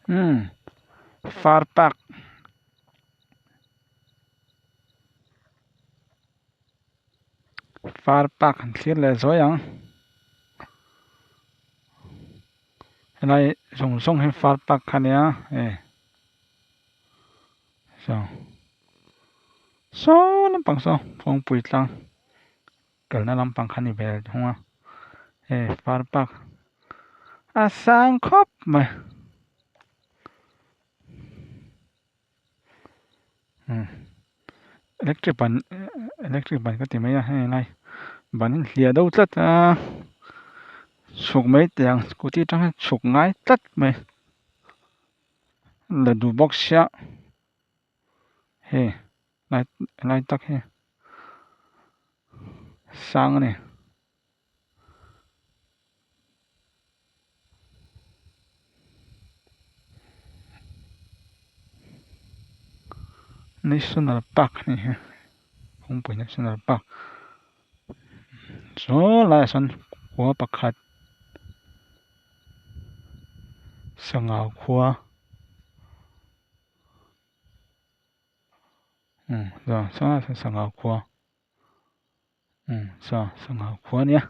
Umm far park far park han thlir leh zuai ang helai zawng zawng hi far park kha ania hei saw saw lampang saw kawngpui tlang kalna lampang kha a ni ve thung a hei far park a sang khawp mai umm electric ban electric ban ka ti mai a hei lai ban hi hliah deuh tlat a chhuk mai teh ang scooty atang hian chhuk ngai tlat mai la duh bawk sia hei lai lai tak hi sang a ni. National park a ni hi kawngpui national park saw laiah sawn khua pakhat sangau khua. Umm saw sangau khua. Umm saw sangha khua ania.